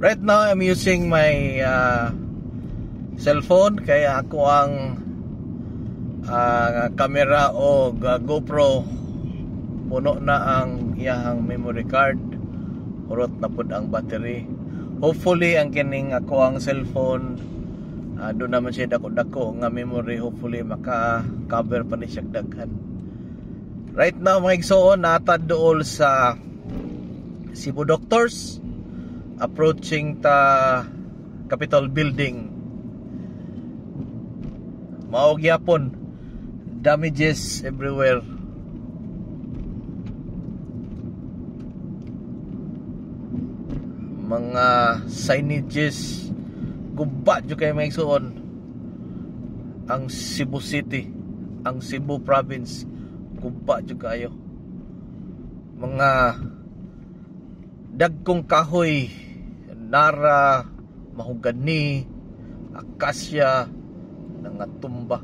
Right now I'm using my cellphone kaya ako ang camera o GoPro puno na ang iyahang memory card, hurot na pud ang battery. Hopefully ang kining ako ang cellphone doon naman siya dako-dako nga memory, hopefully maka-cover pa ni siya daghan. Right now mga igsoon, natad dool sa Cebu Doctors, approaching ta Capitol Building. Mao gyapon damages everywhere. Mga signages guba jud kay mga igsoon ang Cebu City, ang Cebu Province, guba jud kayo. Mga dagkong kahoy, nara, mahogani, akasya, nangatumba.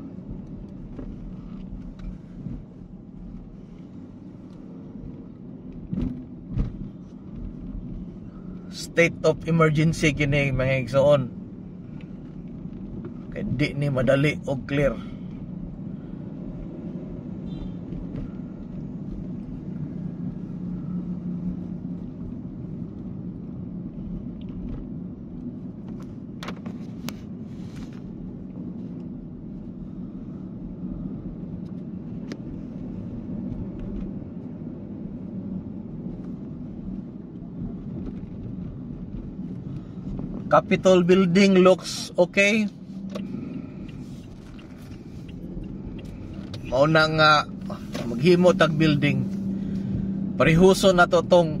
State of emergency kini mga igsoon. Kay di ni madali og clear. Capitol Building looks okay. Mao na nga maghimo tag building. Parihuso na to tong